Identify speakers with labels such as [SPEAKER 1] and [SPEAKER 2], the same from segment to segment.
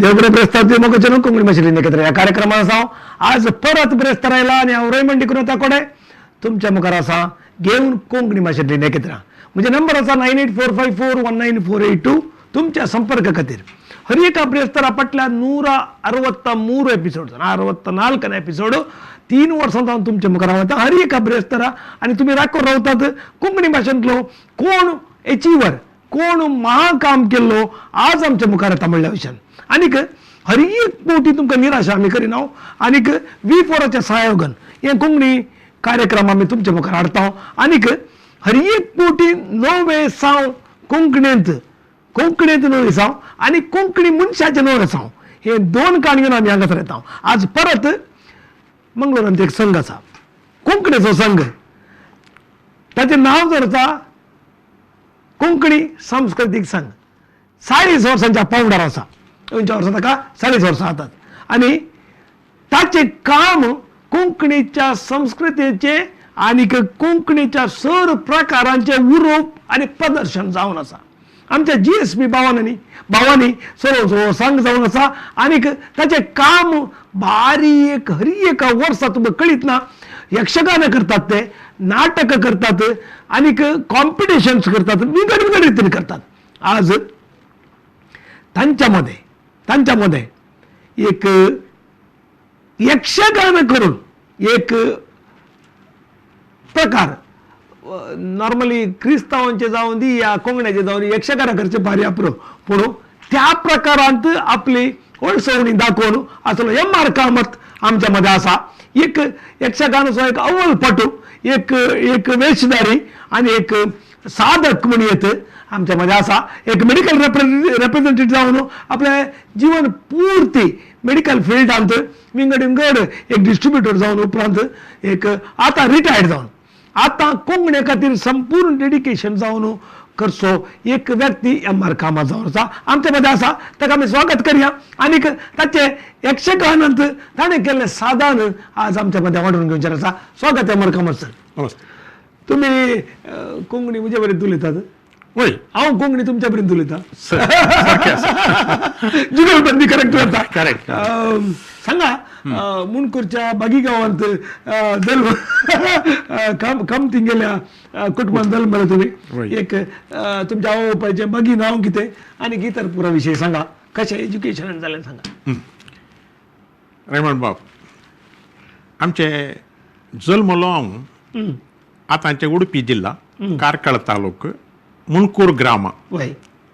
[SPEAKER 1] देवगड ब्रेस्तार मोगाचे कोंकणी भाशेंतली एकत्र ह्या कार्यक्रमात आसा. आज परत ब्रेस्तार आयला आनी हांव रेमंड डिक्रुझ कोडे तुमच्या मुखार आसा घेवन कोंकणी भाशेंतली एकत्र. म्हजे नंबर आसा 9845419482 तुमच्या संपर्क खातीर. हर एका ब्रेस्तारा फाटल्या 163 एपिसोड, 64 एपिसोड 3 वर्सां जावन तुमच्या मुखार वता हर एका ब्रेस्तारा. आनी तुमी राखून रावतात कोंकणी भाशेंतलो कोण एचिवर, कोण महाकाम केल्लो आज आमच्या मुखार येता म्हणल्या विशयान. आनीक हर एक फावटी तुमकां निराशा आमी करिना. आनीक V4च्या सहयोगान हे कोंकणी कार्यक्रम आमी तुमच्या मुखार हाडटा. आनीक हर एक फावटी नवे साव कोंकणींत, कोंकणींत नवे साव आनी कोंकणी मनशाचे नवे साव, हे दोन काणयो आमी हांगासर येता. आज परत मंगळूरांत एक संघ आसा, कोंकणीचो संघ. ताचें नांव जर आसा कोंकणी सांस्कृतीक संघ. 40 वर्सांच्या पावंडार आसा. 49 वर्सां ताका 40 वर्सां जातात. आनी ताचें काम कोंकणीच्या संस्कृतीचें आनीक कोंकणीच्या सर प्रकारांचें उलोवप आनी प्रदर्शन जावन आसा. आमच्या GSP भावांनी चलोवचो संघ जावन आसा. आनीक ताचें काम बारीक हर एका वर्सा तुमकां कळीत ना. यक्षगान करतात, ते नाटक करतात आनीक कॉम्पिटिशन्स करतात, विंगड विंगड रितीन करतात. आज तांच्या मध्ये एक यक्षगान करून एक प्रकार नॉर्मली क्रिस्तांवांचे जावन दी या कोंकण्याचे जावन दी यक्षगान करचे भारी आपरो, पूण त्या प्रकारांत आपली ओळसवणी दाखोवन असलो M.R. Kamat आमच्या मध्ये आसा. एक यक्षगानाचो एक अव्वलपटू, एक एक वेशधारी आनी एक साधक म्हण येत आमच्या मध्ये आसा. एक मेडिकल रेप्रेझेंटेटिव्ह जावन आपले जीवन पूर्ती मेडिकल फिल्डांत विंगड विंगड एक डिस्ट्रिब्युटर जावन उपरांत एक आतां रिटायर्ड जावन आतां कोंकणे खातीर संपूर्ण डेडिकेशन जावन करचो एक व्यक्ती M.R. Kamat जावन आसा आमच्या मध्ये आसा. ताका आमी स्वागत करया. आनीक ताचे यक्षगानांत ताणें केल्लें साधन आज आमच्या मध्ये वांटून घेवचें आसा. स्वागत M.R. Kamat sir.
[SPEAKER 2] नमस्ते.
[SPEAKER 1] तुमी कोंकणी म्हजे बरें उलयतात?
[SPEAKER 2] वय.
[SPEAKER 1] हांव कोंकणी तुमच्या पर्यंत उलयता.
[SPEAKER 2] सारकें आसा.
[SPEAKER 1] जुगलबंदी करेक्ट जाता.
[SPEAKER 2] करेक्ट.
[SPEAKER 1] सांगा, मुणकूरच्या बागी गांवांत जल्म कामतिंगेल्या कुटुंबान जल्मले तुमी. एक तुमच्या आवय बापायचें बागी नांव कितें आनी इतर पुरा विशय सांगा, कशें एज्युकेशन जालें सांगा.
[SPEAKER 2] रेमंड बाब, आमचे जल्मलो हांव आतांचे उडपी जिल्हा, कार्कळ तालुक, मुणकूर ग्राम.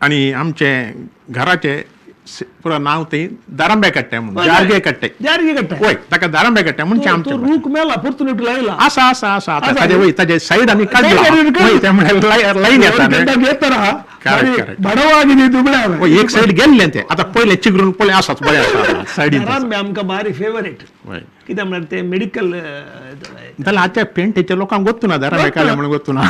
[SPEAKER 2] आनी आमचे घराचे पुरा नांव ते दारांबे कट्टे म्हणून, जारगे कट्टे.
[SPEAKER 1] जारगे कट्टे.
[SPEAKER 2] वय, ताका दारांबे कट्टे म्हणजे आमचे
[SPEAKER 1] रूख मेला परतून लागला.
[SPEAKER 2] आसा आसा आसा. आतां ताजे वय ताजे सायड आमी काडला. वय, ते म्हळ्यार लायन येता. वय, एक सायड गेल्लें ते आतां पयलें चिगरून पळय आसात, बरें आसा सायडीन.
[SPEAKER 1] दारांबे आमकां भारी फेवरेट. कित्याक म्हळ्यार ते मेडिकल
[SPEAKER 2] जाल्यार आजच्या पेंटेच्या लोकांक गोत्तू ना दारांबे काडले म्हणून गोत्तू ना.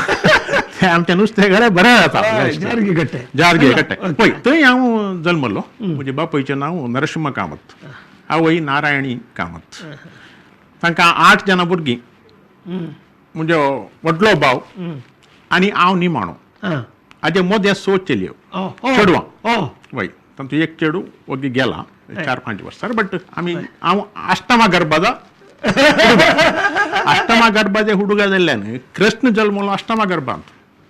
[SPEAKER 2] ते आमच्या नुस्तें घरा बरें जाता.
[SPEAKER 1] जारगे कट्टे.
[SPEAKER 2] जारगे कट्टे. पळय थंय हांव जल्मलो. म्हज्या बापायचें नांव नरसिंह कामत, आवय नारायणी कामत. तांकां 8 जाणां भुरगीं. म्हजो व्हडलो भाव आनी हांव निमाणो. हाजे मदें 6 चलयो, चेडवां. वय, तातूंत एक चेडूं वगी गेला 4-5 वर्सां. बट आमी हांव अष्टमा गर्भाचा अष्टमा गर्भाचे हुडुगा जाल्ल्यान कृष्ण जल्मलो अष्टमा गर्भांत.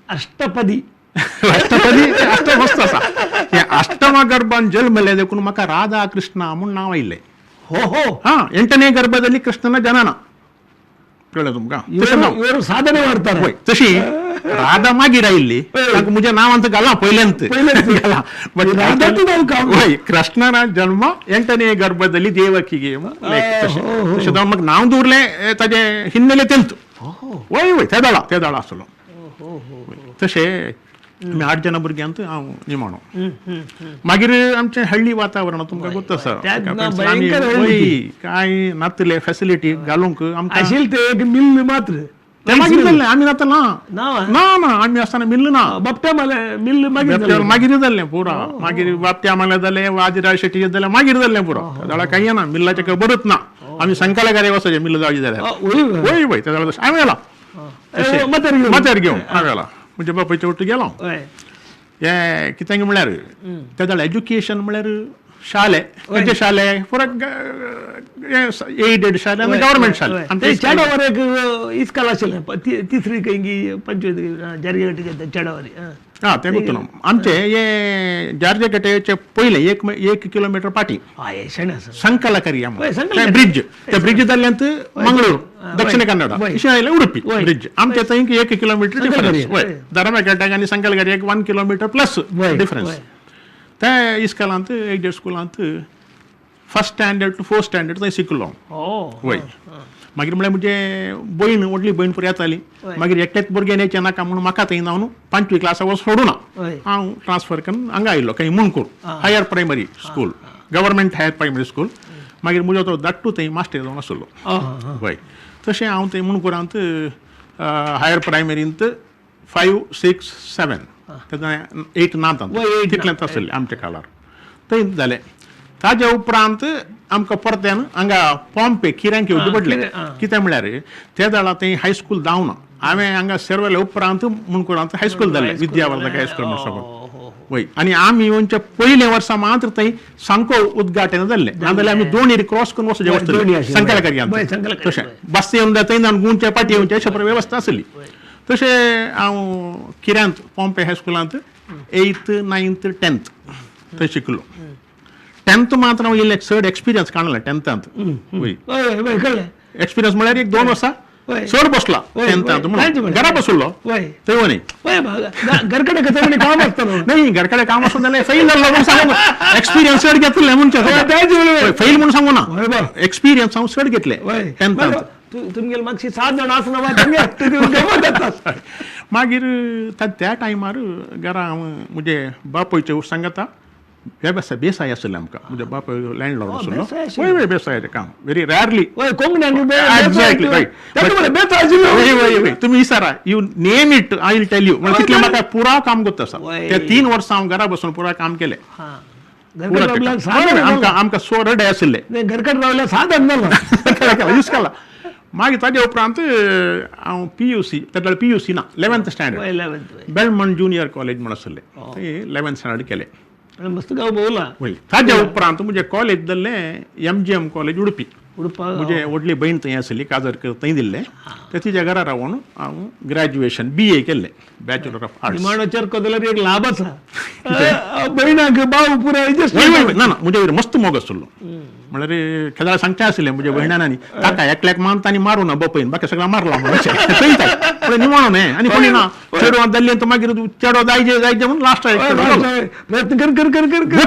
[SPEAKER 1] अष्टपदी.
[SPEAKER 2] अष्टपदी अष्टमस्त आसा. हे अष्टमा गर्भान जल्मले देखून म्हाका राधा कृष्णा म्हूण नांव आयिल्लें.
[SPEAKER 1] हो हो.
[SPEAKER 2] हा, 8ನೇ गर्भದಲ್ಲಿ ಕೃಷ್ಣನ ಜನನ कळ्ळें तुमकां?
[SPEAKER 1] इವರು साधने ಮಾಡ್ತಾರೆ.
[SPEAKER 2] वय, तशी राधा मागीर आयिल्ली. तांकां म्हज्या नांवांत घालां पयल्यांत घालां. वय, कृष्णನ जन्म 8ನೇ गर्भದಲ್ಲಿ ದೇವಕಿಗೆ. तशें जावन म्हाका नांव दवरलें ताजें हिन्नेले तेंत. वय वय, तेदाळा तेदाळा आसलो. तशें आमी 8 जाणां भुरग्यांत हांव निमाणो. मागीर आमचें हळ्ळी वातावरण तुमकां गोत्त आसा. कांय नातले फेसिलिटी घालूंक आमकां
[SPEAKER 1] आशिल्लें तें एक मिल्ल मात्र.
[SPEAKER 2] ते मागीर जाल्लें. आमी नात ना ना ना आमी आसतना मिल्ल ना.
[SPEAKER 1] बापट्या माले मिल्ल मागीर
[SPEAKER 2] मागीर जाल्लें पुरा. मागीर बापट्या माले जालें, वाजिराव शेट्टी जालें, मागीर जाल्लें पुरो. तेदाळा कांय ना, मिल्लाचें खबरूच ना. आमी संकाले वचचें मिल्ल जावचें जाल्यार. वय वय, तेदाळा हांवें गेला माथ्यार घेवन हांवें गेला म्हज्या बापायच्या वट्टू गेलो. हें कितें म्हळ्यार तेदाळा एज्युकेशन म्हळ्यार शाले खंयचे शाले पुरा एडेड शाले आनी गव्हर्मेंट शाले.
[SPEAKER 1] ते चेडावर एक इस्काल आशिल्लें, तिसरी खंय पंचवीस जारगेटे चेडावरी.
[SPEAKER 2] हां तें गोत्तु ना. आमचे हे जारजेकटेचे पयलें एक किलोमिटर पाटी संकलकरी ब्रिज, त्या ब्रिज जाल्ल्यांत मंगळूर दक्षिण कन्नड अशें आयलें उडुपी ब्रिज. आमचे थंय 1 किलोमिटर डिफरन्स. वय धर्मपेटाक आनी संकलकरियाक 1 किलोमिटर प्लस डिफरन्स. त्या इस्कॉलांत एडेड स्कुलांत 1st standard to 4th standard थंय शिकलो. वय मागीर म्हळ्यार म्हजे भयण व्हडली भयण पुरो येताली, मागीर एकटेच भुरगें येचें नाका म्हणून म्हाका थंय जावन 5वी क्लासा वच सोडूना हांव ट्रान्सफर करून हांगा आयलो खंय Mundkur higher primary school, government higher primary school. मागीर म्हजो तो धाकटू थंय मास्टर जावन आसलो. वय तशें हांव थंय मुणकूरांत हायर प्रायमरींत 5, 6, 7 तेन्ना 8 ना तितलेंच आसलें आमच्या काळार. थंय जालें. ताज्या उपरांत आमकां परत्यान हांगा पॉम्पे किऱ्यांक येवचें पडलें. कितें म्हळ्यार ते जाणा थंय हायस्कूल जावना. हांवें हांगा सेर्वेल्या उपरांत मुणकुरांत हायस्कूल जालें, विद्यावर्धक हायस्कूल म्हण सांगून. वय आनी आमी येवच्या पयले वर्सा मात्र थंय सामको उद्घाटन जाल्लें, नाजाल्यार आमी दोणीर क्रॉस करून वचचें वचतलें संकलकर्यांत. तशें बस येवन थंय जावन गुंचे पाटी येवचे अशें वेवस्था आसली. तशें हांव किऱ्यांत पॉम्पे हायस्कुलांत 8th, 9th, 10th थंय शिकलो. 10th मात्र हांव इल्लें चड एक्सपिरियन्स काडला 10थांत. वय एक्सपिरियन्स म्हळ्यार 1-2 वर्सां चड बसला 10थांत म्हणून घरा बसलो थंय न्ही.
[SPEAKER 1] घरकडे काम आसता
[SPEAKER 2] न्ही, घरकडे काम आसून जाल्यार फेल जाल्लो म्हणून सांगू, एक्सपिरियन्स चड घेतले म्हणून फेल म्हणून सांगू ना, एक्सपिरियन्स हांव चड घेतले 10थांत.
[SPEAKER 1] तुमगेले मागशी 7 जाण आसना.
[SPEAKER 2] मागीर त्या टायमार घरा हांव म्हजे बापूयचे सांगता वेवसाय बेसाय आसले आमकां. म्हजे बापूय लँडलॉर्ड आसलो. वय वय बेसायाचें काम व्हेरी रॅरली. Exactly right. वय वय तुमी विचारा, you name it I will tell you. म्हणल्यार तितलें म्हाका पुरा काम करता आसा. त्या 3 वर्सां हांव घरा बसून पुरा काम केलें. आमकां आमकां 100 रडे आशिल्ले
[SPEAKER 1] घरकट रावल्या 7 जाण
[SPEAKER 2] यूज केला. मागीर ताजे उपरांत हांव PUC, तेन्ना PUC ना, 11th standard Belmont junior college म्हण आसलें थंय 11th standard केलें.
[SPEAKER 1] मस्त गांव भोवला.
[SPEAKER 2] वय ताज्या उपरांत म्हजें कॉलेज जाल्लें MGM college Udupi. म्हजे व्हडली भयण थंय आसली, काजरकर थंय दिल्लें. ते तिच्या घरा रावन हांव ग्रॅज्युएशन BA केल्लें, बॅचलर ऑफ आर्ट्स.
[SPEAKER 1] निमाणो चरको जाल्यार एक लाभ आसा, भयणाक भाव पुराय.
[SPEAKER 2] ना ना म्हजे वयर मस्त मोग आसलो. म्हळ्यार केदाळ सांगचें आसलें म्हज्या भयणांनी, ताका एकल्याक मानता आनी मारूं ना बापयन, बाकी सगळ्या मारला म्हणून अशें थंय निमाणो न्ही. आनी कोणी ना चेडवां जाल्ली तो मागीर चेडो जायचे जायचे म्हणून लास्ट
[SPEAKER 1] प्रयत्न कर कर कर कर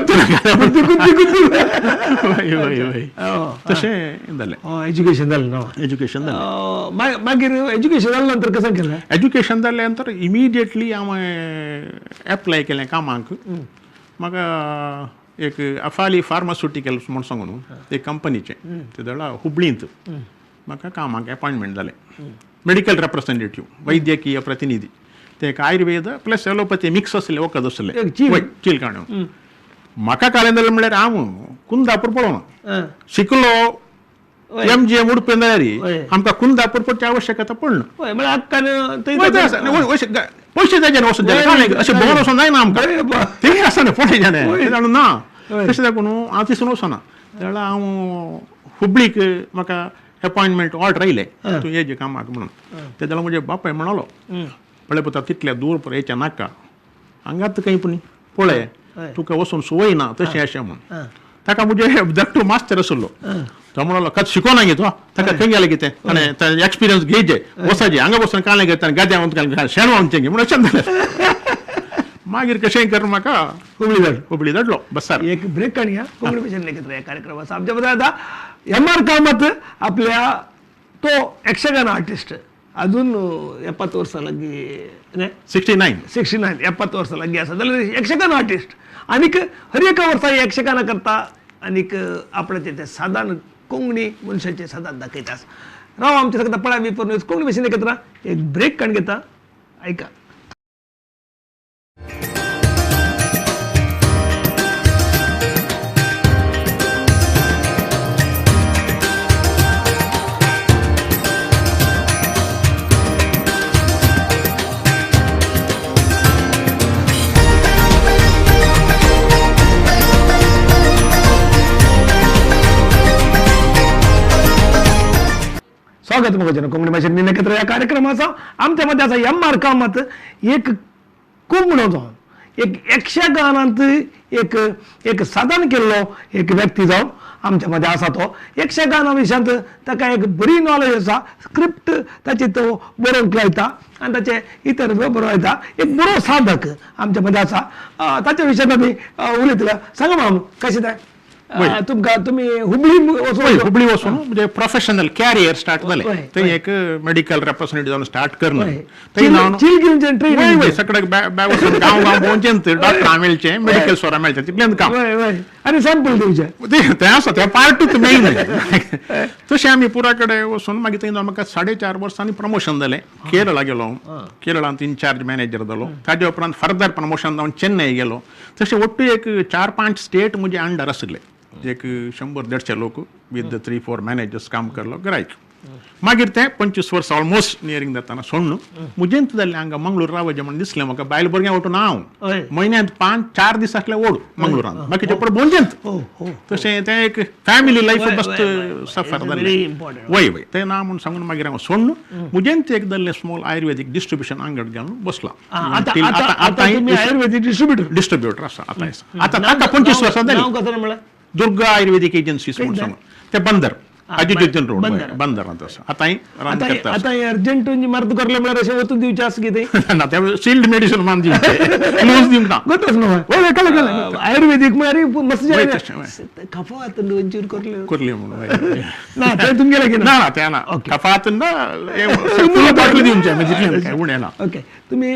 [SPEAKER 2] तशें जालें.
[SPEAKER 1] एज्युकेशन जालें ना,
[SPEAKER 2] एज्युकेशन जालें.
[SPEAKER 1] मागीर एज्युकेशन जालें नंतर कशें केलें?
[SPEAKER 2] एज्युकेशन जालें नंतर इमिडिएटली हांवें एप्लाय केलें कामाक. म्हाका एक अफाली फार्मास्युटिकल्स म्हूण सांगू न्हू, एक कंपनीचें ते जाल्यार हुबळींत म्हाका कामाक एपॉयंटमेंट जालें. मेडिकल रेप्रेसेंटेटीव, वैद्यकीय प्रतिनिधी. ते एक आयुर्वेद प्लस एलोपॅथी मिक्स आसलें वखद आसलें चील काडून. म्हाका कळ्ळें जाल्यार म्हणल्यार हांव कुंदापूर पळोवना शिकलो MGM Udupi जाल्यार आमकां कुंदापूर पडची आवश्यकता पडना. पयशे जायचे वचून जालें अशें भोंवन वचून जायना आमकां, तें आसा न्ही पळय जालें जाणून ना. तशें दाखोवन हांव थंयसून वचना. जाल्यार हांव हुबळीक म्हाका एपॉयंटमेंट ऑर्डर आयलें तूं येजे कामाक म्हणून. ते जाल्यार म्हजे बापाय म्हणलो, पळय पुता तितल्या दूर पळय नाका, हांगात खंय पूण पळय तुका वचून संवय ना तशें अशें म्हणून. ताका म्हजे धाकटो मास्तर आसलो, तो म्हणलो कत शिकोना गे तो, ताका खंय गेलें कितें ताणें एक्सपिरियन्स घेयचे वचाचे, हांगा बसून कांय घेता गाद्या वचून शेण वचचें गे म्हणून अशें जालें. मागीर कशेंय करून म्हाका हुबळी धाडलो बसार.
[SPEAKER 1] एक ब्रेक काडया, कोंकणी भाशेन एकत्र या कार्यक्रम आसा. आमच्या बरोबर आता MR Kamat, आपल्या तो यक्षगान आर्टिस्ट, अजून 70 वर्सां लागीं, 69 70 वर्सां लागीं आसा जाल्यार यक्षगान आर्टिस्ट. आनीक हर एका वर्सा यक्षगाना करता आनीक आपणाचे ते सादारण कोंकणी मनशाचे सादारण दाखयता आसा. राव आमच्या सगळ्या पळा मी कोंकणी भाशेन एकत्र एक ब्रेक काडून घेता, ऐका. स्वागत मगो कोंकणी भाशेन एकत्र ह्या कार्यक्रमाचा. आमच्या मध्ये आसा एम आर कामत, एक कोंकणो जावन एक यक्षगानांत एक एक साधन केल्लो एक व्यक्ती जावन आमच्या मध्ये आसा. तो यक्षगाना विशयांत ताका एक बरी नॉलेज आसा. स्क्रिप्ट ताची तो बरोवंक लायता आनी ताचे इतर बरोवंक एक बरो साधक आमच्या मध्ये आसा. ताच्या विशयांत आमी उलयतले. सांगा माम, कशें तें तुमकां तुमी हुबळी वचून?
[SPEAKER 2] हुबळी वचून म्हणजे प्रोफेशनल कॅरियर स्टार्ट जालें. थंय एक मेडिकल रेप्रेझेंटेटिव्ह जावन स्टार्ट करून थंय सगळे वचून गांव गांव भोंवचें, डॉक्टरां मेळचें, मेडिकल स्टोरां मेळचें, तितलेंच काम
[SPEAKER 1] आनी सॅम्पल दिवचें
[SPEAKER 2] तें आसा, तें पार्टूच मेन. तशें आमी पुरा कडेन वचून मागीर थंय म्हाका 4.5 वर्सांनी प्रमोशन जालें. केरळा गेलो, केरळांत इन्चार्ज मॅनेजर जालो. ताजे उपरांत फर्दर प्रमोशन जावन चेन्नय गेलो. तशें ಒಟ್ಟು एक 4-5 स्टेट म्हजे अंडर आशिल्ले. एक 100-150 लोक विथ 3-4 मॅनेजर्स काम करलो गिरायक. मागीर तें 25 वर्सां ऑलमोस्ट नियरींग जाताना सोडून म्हजेंत जाल्लें हांगा मंगळूर रावचें म्हण दिसलें म्हाका. बायल भुरग्यां वटून हांव म्हयन्यांत 5-4 दीस आसले ओड मंगळुरांत, बाकीचे पड भोंवचेंत. तशें तें एक फॅमिली लायफ बस्त सफर जालें. वय वय तें ना म्हूण सांगून मागीर हांव सोडून म्हजेंत एक जाल्लें स्मॉल आयुर्वेदीक डिस्ट्रिब्युशन अंगड घालून बसलां.
[SPEAKER 1] आयुर्वेदीक
[SPEAKER 2] डिस्ट्रिब्युटर आसा आतां. आतां ताका 25 वर्सां जालीं. दुर्गा आयुर्वेदीक एजन्सीज म्हूण सांगून ते बंदर अजिजुद्दीन रोड बंदरांत आसा. आतां रन करता.
[SPEAKER 1] आतां अर्जंट मर्द करले म्हळ्यार अशें वचून दिवचें आसा कितें
[SPEAKER 2] ना, ते सिल्ड मेडिसिन मान दिवचें, क्लोज दिवंक ना.
[SPEAKER 1] गोतच न्हू कळ्ळें. आयुर्वेदीक म्हळ्यार मस्त कफात ಒಂಚೂರು ಕೊರ್ಲೆ
[SPEAKER 2] ಕೊರ್ಲೆ म्हणून
[SPEAKER 1] ना, तें तुमगेलें कितें
[SPEAKER 2] ना, तें ना. कफात ना बाटली दिवचें म्हणजे उणें ना.
[SPEAKER 1] ओके, तुमी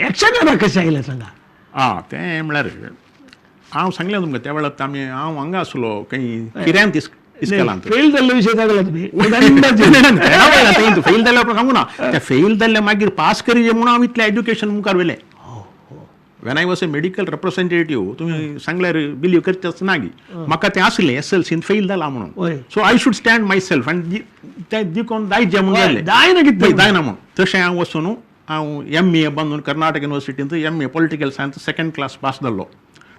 [SPEAKER 1] यक्षगाना कशें आयलें सांगा?
[SPEAKER 2] आं, तें म्हळ्यार हांव सांगलें तुमकां त्या वेळार आमी हांव हांगा आसलो खंय किऱ्यांत इस्कॉलांत.
[SPEAKER 1] फेल जाल्ले विशय सांगला तुमी.
[SPEAKER 2] फेल जाल्ले उपरांत सांगू ना, ते फेल जाल्ले मागीर पास करीजे म्हणून हांव इतलें एज्युकेशन मुखार व्हेलें. When I was a medical representative, तुमी सांगल्यार बिलीव करचेच ना गी, म्हाका तें आसलें SLCन फेल जाला म्हणून. So I should stand myself आनी तें दिकोन दायजें म्हणून जालें.
[SPEAKER 1] जायना कितें
[SPEAKER 2] जायना म्हणून तशें हांव वचून हांव MA बांदून Karnataka युनिवर्सिटींत MA political science 2nd class pass जाल्लो.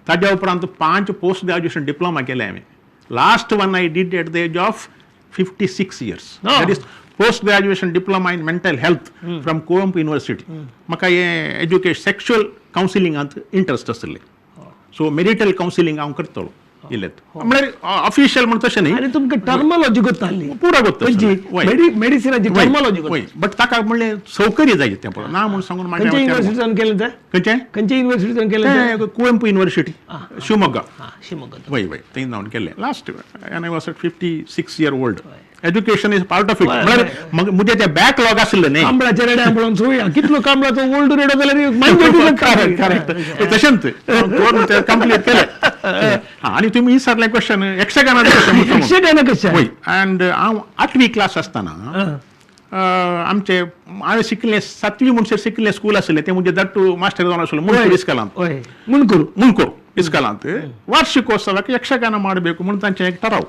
[SPEAKER 2] ताज्या उपरांत 5 पोस्ट ग्रॅज्युएशन डिप्लोमा केलें हांवें. Last one I did at the age of 56 years. That is post graduation diploma in mental health from Kuvempu university. म्हाका हें एज्युकेशन सेक्शुअल कावन्सिलिंगांत इंट्रस्ट आशिल्लें. So marital कावन्सिलिंग हांव करतलो इल्लें, म्हळ्यार ऑफिशियल म्हण तशें न्ही.
[SPEAKER 1] आनी तुमकां टर्मोलॉजी गोत्ताली
[SPEAKER 2] पुरा गोत्ता
[SPEAKER 1] मेडिसिनाची टर्मोलॉजी,
[SPEAKER 2] बट ताका म्हणलें सौकर्य जाय तें पळय ना म्हूण सांगून.
[SPEAKER 1] खंयच्या युनिवर्सिटीन केलें तें?
[SPEAKER 2] खंयचें?
[SPEAKER 1] खंयच्या युनिवर्सिटीन केलें?
[SPEAKER 2] कुवेंपू युनिवर्सिटी, शिवमोग्गा.
[SPEAKER 1] शिवमोग्गा
[SPEAKER 2] वय वय, थंय जावन केलें last. And I was at 56 year old. Education is part of it. म्हळ्यार म्हजें तें बॅकलॉग आशिल्लें न्ही.
[SPEAKER 1] कांबळाचे रेडे पळोवन चोवया कितलो कांबळाचो ओल्ड रेडो जाल्यार.
[SPEAKER 2] करेक्ट करेक्ट, तशेंच तें कंप्लीट केलें. आनी तुमी विचारलें क्वेश्चन यक्षगानाचें क्वेश्चन.
[SPEAKER 1] यक्षगाना कशें?
[SPEAKER 2] वय, अँड हांव 8वी क्लास आसतना आमचे हांवें शिकिल्लें 7वी म्हणसर शिकिल्लें स्कूल आशिल्लें तें म्हजें दट्टू मास्टर जावन आशिल्लो मुणकूर इस्कॉलांत.
[SPEAKER 1] मुणकूर
[SPEAKER 2] मुणकूर इस्कॉलांत वार्षिकोत्सवाक यक्षगान ಮಾಡಬೇಕು म्हणून तांचें एक ठराव.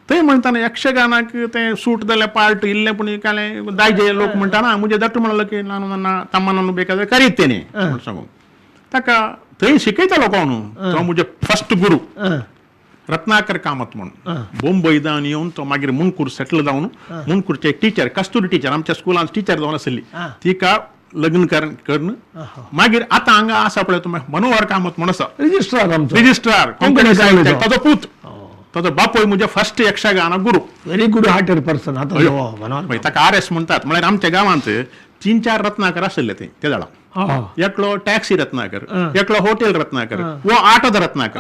[SPEAKER 2] थंय म्हणटाना यक्षगानाक तें सूट जाल्यार पार्ट इल्लें पूण कालें दायजे लोक म्हणटाना म्हजे दट्टू म्हणलो की ನಾನು ನನ್ನ ತಮ್ಮನನ್ನು ಬೇಕಾದ್ರೆ ಕರೀತೇನೆ म्हूण सांगून ताका थंय शिकयतालो कोण तो म्हजे फर्स्ट गुरू रत्नाकर कामत म्हणून बोंबयदान येवन तो मागीर मुणकूर सेटल जावन मुणकूरचे टिचर कस्तुरी टिचर आमच्या स्कुलांत टिचर जावन आशिल्ली तिका लग्न करून मागीर आतां हांगा आसा पळय तुमी मनोहर कामत म्हूण आसा
[SPEAKER 1] रजिस्ट्रार, आमचो
[SPEAKER 2] रजिस्ट्रार कोंकणी साहित्य, ताजो पूत, ताजो बापूय म्हजे फर्स्ट यक्षगान गुरू.
[SPEAKER 1] Very good hearted person. आतां
[SPEAKER 2] ताका RS म्हणटात. म्हळ्यार आमच्या गांवांत 3-4 रत्नाकर आशिल्ले ते त्या जाणा. एकलो टॅक्सी रत्नाकर, एकलो हॉटेल रत्नाकर, वो आटोद रत्नाकर,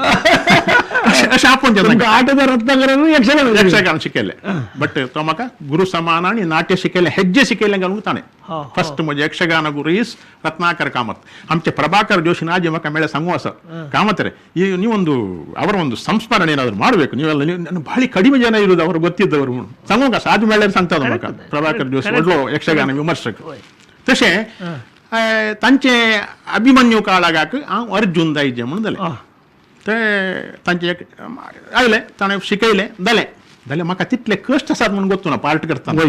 [SPEAKER 2] अशें आपोवन
[SPEAKER 1] आटोद रत्नाकर
[SPEAKER 2] यक्षगान शिकयलें. बट तो म्हाका गुरू समान आनी नाट्य शिकयलें, हेज्जे शिकयलें घालून ताणें. फर्स्ट म्हजे यक्षगान गुरू is Ratnakar Kamath. आमचे ಪ್ರಭಾಕರ್ ಜೋಶಿ ನಾಜಿ म्हाका ಮೇಳೆ ಸಂಘ ಆಸ ಕಾಮತ್ ರೇ ಈ ನೀವೊಂದು ಅವರ ಒಂದು ಸಂಸ್ಮರಣೆ ಏನಾದ್ರು ಮಾಡಬೇಕು ನೀವೆಲ್ಲ. ನೀವು ಭಾಳ ಕಡಿಮೆ ಜನ ಇರುವುದು ಅವರು ಗೊತ್ತಿದ್ದವರು ಸಂಘ ಸಾಧು ಮೇಳೆ सांगता म्हाका ಪ್ರಭಾಕರ್ ಜೋಶಿ व्हडलो यक्षगान विमर्शक. तशें तांचे अभिमन्यू काळाक हांव अर्जुन दायजे म्हणून जालें. ते तांचे आयले, ताणें शिकयलें, जालें जाल्यार म्हाका तितले कश्ट आसात म्हणून गोत्तू ना पार्ट करतना.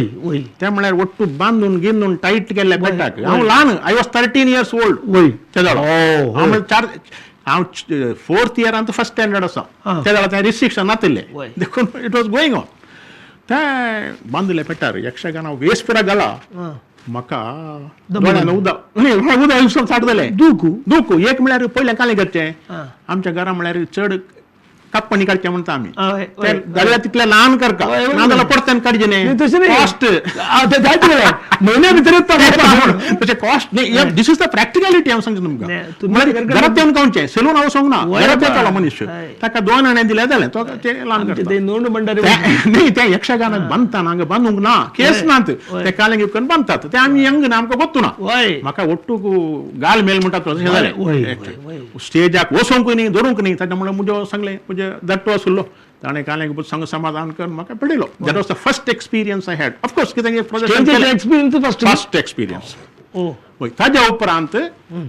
[SPEAKER 2] ते म्हळ्यार ಒಟ್ಟು बांदून गिंदून टायट केल्ले बेटाक. हांव ल्हान, I was 13 years old ते जालो. हांव चार हांव 4th इयरांत फर्स्ट स्टँडर्ड आसा ते जाल्यार तें रिस्ट्रिक्शन नातिल्लें देखून it was going on. ते बांदले पेटार यक्षगान वेस पुरा घाला म्हाका दोळ्यान उदक उदक स्टार्ट जालें. दुखू दुखू एक म्हळ्यार पयलें कालें करचें आमच्या घरा म्हळ्यार चड काप्पणी काडचें म्हणटा आमी, जाल्यार तितलें ल्हान करका ना जाल्यार परत्यान काडचें न्ही, कॉस्ट
[SPEAKER 1] म्हयन्या भितर
[SPEAKER 2] तशें कॉस्ट न्ही. This is the practicality हांव सांगता तुमकां. घरांत येवन खावचें, सलून हांव सांगना, घरांत येतालो मनीस ताका 2 आणे दिल्यार जालें, तो तें ल्हान करता न्ही. तें यक्षगानाक बांदता हांगा बांदूंक ना, केस नात, ते कालें करून बांदतात, ते आमी यंग ना, आमकां गोत्तू ना. म्हाका ಒಟ್ಟುಗು ಗಾल मेल म्हणटा तशें जालें, स्टेजाक वचोंकूय न्ही धरूंक न्ही. ताच्या म्हणल्यार म्हजो सांगलें म्हजे धाकटो आशिल्लो ताणें कालें संग समाधान करून म्हाका पडिल्लो. That was the first experience I had. Of course कितें
[SPEAKER 1] एक्सपिरियन्स
[SPEAKER 2] फर्स्ट एक्सपिरियन्स. हय, ताज्या उपरांत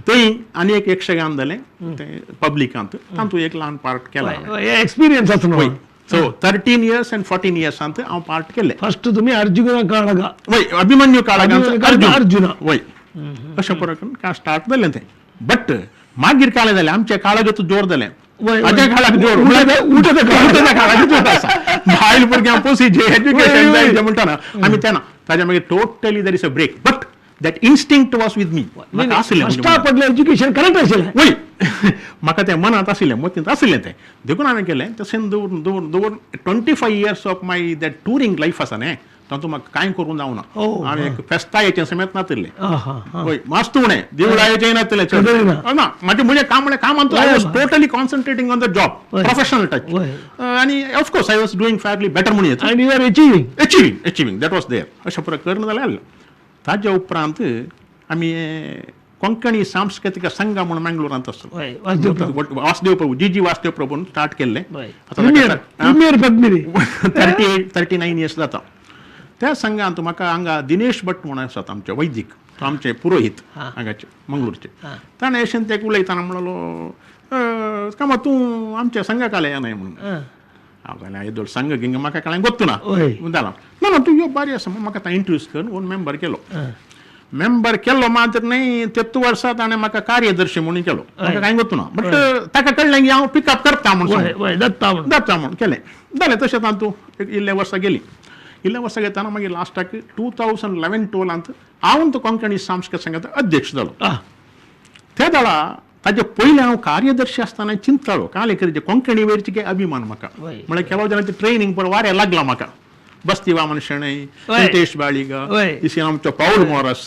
[SPEAKER 2] थंय आनी एक यक्षगान जालें तें पब्लिकांत, तातूंत एक ल्हान पार्ट केला
[SPEAKER 1] एक्सपिरियन्स आसा.
[SPEAKER 2] हय, सो 13 years and 14 years हांव पार्ट केले.
[SPEAKER 1] फर्स्ट तुमी अर्जुना काळगा,
[SPEAKER 2] वय अभिमन्यू काळगा अर्जुना, वय अशें परत स्टार्ट जालें तें. बट मागीर काळें जालें आमच्या काळागत जोर जालें, ताच्या काळाक जोर काळाक जोर आसा. बायल भुरग्यां पोसी जे एज्युकेशन जाय जें म्हणटा ना आमी तेन्ना ताच्या मागीर totally there is a break. But that instinct was with me. म्हाका आशिल्लें
[SPEAKER 1] पडलें एज्युकेशन करेक्ट आशिल्लें,
[SPEAKER 2] वय म्हाका तें मनांत आशिल्लें, मतींत आशिल्लें तें, देखून हांवें केलें तशें दवरून दवरून दवरून 25 years of my that touring life आसा न्ही, तातूंत म्हाका कांय करूंक जावना. हांवें एक फेस्तायेचें समेत नातिल्लें, हय मास्त उणें देवळायेचें नातिल्लें चड ना. म्हाजें म्हजें काम म्हळ्यार कामांत I was totally concentrating on the job, professional touch, आनी of course I was doing fairly better म्हणून येता.
[SPEAKER 1] आनी you are achieving
[SPEAKER 2] achieving achieving that was there. अशें पुरो करून जाल्यार ताज्या उपरांत आमी कोंकणी सांस्कृतीक संघ म्हणून मंगळूरांत आसलो, वासदेव प्रभू, जी जी वासदेव प्रभून स्टार्ट केल्लें. 38-39 years जाता. त्या संघांत म्हाका हांगा दिनेश भट म्हणून आसात आमचे वैदिक, तो आमचे पुरोहीत हांगाचे मंगळूरचे. ताणें अशें ते उलयतना म्हणलो कामा तूं आमच्या संघाक आलें न्हय म्हणून. हांव जाल्यार येदोळ संघ गिंग म्हाका कांय गोत्तू ना जालां ना ना तूं यो बारी आसा म्हाका आतां इंट्रोड्यूस करून वन मेंबर केलो. मेंबर केलो मात्र न्ही तेत्तू वर्सा ताणें म्हाका कार्यदर्शी म्हणून केलो. म्हाका कांय गोत्तू ना, बट ताका कळ्ळें की हांव पिकअप करता म्हणून,
[SPEAKER 1] दत्ता
[SPEAKER 2] म्हणून केलें. जालें तशें तातूंत इल्लें वर्सां गेलीं. इल्लें वर्सां घेतना मागीर लास्टाक 2011-12 हांव तो कोंकणी सांस्कृतीक संघाचो अध्यक्ष जालो. त्या वेळा ताजे पयलें हांव कार्यदर्शी आसतना चिंततालो कालें करीचे कोंकणी वयरची काय अभिमान म्हाका, म्हळ्यार ಕೆಲವು जणांचे ट्रेनिंग पळय वाऱ्या लागला म्हाका. बस्ती वामन शणै, वेंकटेश बाळिगा, इसी आमचो पावल मोरस,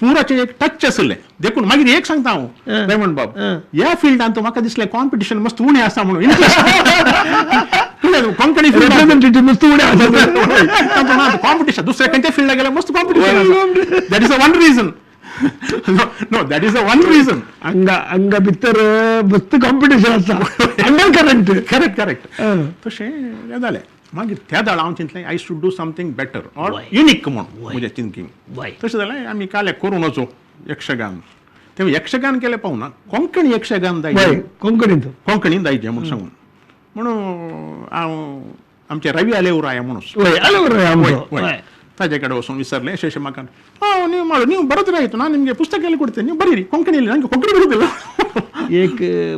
[SPEAKER 2] पुराचें एक टच आशिल्लें. देखून मागीर एक सांगता हांव रेमंड बाब, ह्या फिल्डांत म्हाका दिसलें कॉम्पिटिशन मस्त उणें आसा म्हणून. इंट्रस्ट कोंकणी
[SPEAKER 1] मस्त उणें आसा
[SPEAKER 2] कॉम्पिटिशन, दुसऱ्या खंयच्या फिल्डाक गेल्यार मस्त कॉम्पिटिशन आसा. That is a one reason. No, that is the one reason.
[SPEAKER 1] अंगा अंगा भितर मस्त कॉम्पिटिशन आसा, अंडर करंट.
[SPEAKER 2] Correct correct. तशें हें जालें. मागीर त्या वेळार हांव चिंतलें I should do something better or unique म्हणून म्हजें थिंकींग. तशें जालें आमी काले करून वचो यक्षगान. तें यक्षगान केलें पावना, कोंकणी यक्षगान जाय,
[SPEAKER 1] कोंकणींत
[SPEAKER 2] कोंकणीन जायचें म्हणून सांगून म्हणून हांव आमचे रवी आलेवराय म्हणून ತಾಜೆ ಕಡೆ ವಸೂನ್ ವಿಸರ್ಲೆ ಶೇಷ ಮಕನ್ ನೀವು ಮಾಡು, ನೀವು ಬರೋದ್ರೆ ಆಯಿತು, ನಾನು ನಿಮಗೆ ಪುಸ್ತಕ ಎಲ್ಲ ಕೊಡ್ತೇನೆ, ನೀವು ಬರೀರಿ ಕೊಂಕಣಿಯಲ್ಲಿ, ನನಗೆ ಕೊಂಕಣಿ ಬರೋದಿಲ್ಲ.
[SPEAKER 1] एक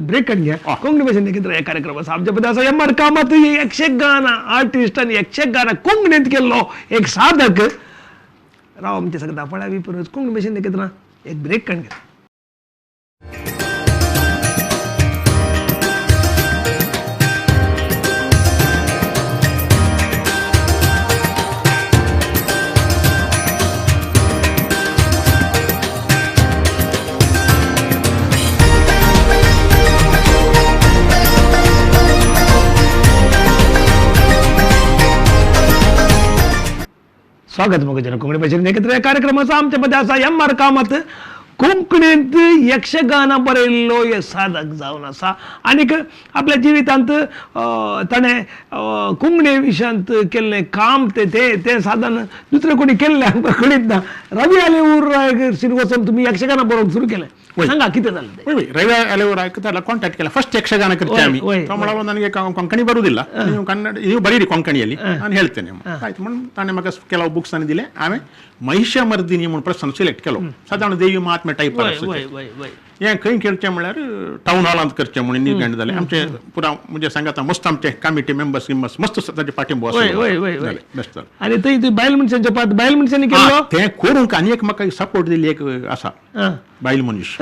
[SPEAKER 1] ब्रेक घ्या. कोंकणी भाशेन एकत्र ह्या कार्यक्रम आसा. आमच्या मदीं आसा M R Kamat, Yakshagana artist आनी यक्षगान कोंकणींत केल्लो एक साधक. राव आमच्या सगळ्या दाफाळ्या विपुनूच कोंकणी भाशेन एकत्र एक ब्रेक घ्या. स्वागत मग जन कोंकणी भाशेन एकत्र ह्या कार्यक्रमाचा. आमच्या मध्ये आसा एम आर कामत, कोंकणींत यक्षगाना बरयल्लो हे साधक जावन आसा आनीक आपल्या जिवितांत ताणें कोंकणी विशयांत केल्लें काम ते तें साधन दुसरें कोणी केल्लें आमकां कळीत ना. रवी आलेऊर वचून तुमी यक्षगाना बरोवंक सुरू केलें, सांगा कितें जालें?
[SPEAKER 2] ರವಿ ಅಲೆಯೂರ್ त्याला ಕಾಂಟ್ಯಾಕ್ಟ್ ಕೇಳ ಫಸ್ಟ್ ಯಕ್ಷಗಾನ ಕೃತ್ಯ ಆಮಿ ತಮ್ಮಳವ ನನಗೆ ಕೊಂಕಣಿ ಬರುವುದಿಲ್ಲ, ನೀವು ಕನ್ನಡ ನೀವು ಬರೀರಿ ಕೊಂಕಣಿಯಲ್ಲಿ, ನಾನು ಹೇಳ್ತೇನೆ ಆಯ್ತು म्हणून ತಾನೆ म्हाका ಕೆಲವು ಬುಕ್ಸ್ ಅನಿದಿಲೆ. ಆಮೇಲೆ ಮಹಿಷಮರ್ದಿನಿ म्हणून ಪ್ರಶ್ನೆ ಸಿಲೆಕ್ಟ್ ಕೆಲವು ಸಾಧಾರಣ ದೇವಿ ಮಹಾತ್ಮೆ ಟೈಪ್ हें खंय करचें म्हळ्यार टावन हॉलांत करचें म्हणून निर्णय जालें. आमचे पुरा म्हणजे सांगाता मस्त आमचे कमिटी मेंबर्स गिंबर्स मस्त ताचे पाठिंबो आसलो. बेस्ट जालें.
[SPEAKER 1] आनी थंय ती बायल मनशांचे पात्र बायल मनशांनी केल्लो
[SPEAKER 2] तें करूंक आनी एक म्हाका सपोर्ट दिली एक आसा बायल मनीस